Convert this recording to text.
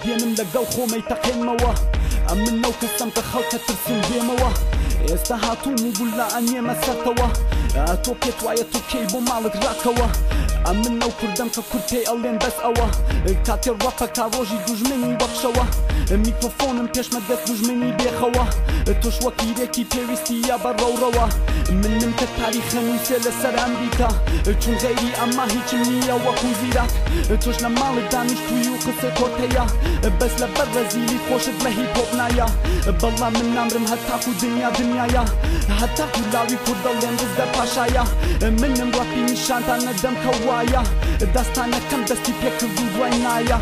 دێنم لەگەڵ خۆمەی تەقێنمەوە. ئەمن ئەو کەسەم کە خەڵکە ترسن لێمەوە. ئێستا هاتووم و گوللە ئەنێمە سەرتەوە. تۆ پێت وایە تۆ کێی بۆ ماڵت ڕاکەوە. ئەمن ئەو کوردەم کە کورد پێی ئەڵێن بەس ئەوە. کاتێ ڕەپەکا ڕۆژی دوژمنی وەک شەوە. میکرۆفۆنم پێشمە دەست دوژمنی بێخەوە. تۆش وەکیرێکی پێویستیە بە ڕەوڕەوە. منم کە تاریخە نووسێ لەسەر ئەمریکا. چون غەیری ئەمە هیچم نییە وەکو زیراک. تۆش لە ماڵت دانیشتووی و قسەی کۆتەیە. بەس لەبەر ڕەزیلی خۆشت لە هیپ هۆپ نایە. بەڵام من نامرم هەتاکو دنیا دنیایە. هەتاکو لاوی کورد دەڵێن ڕزگار پاشایە. منم ڕەپی نیشانتان نەدەم کە وایە. داستانەکەم دەستی پێکرد و دوای نایە.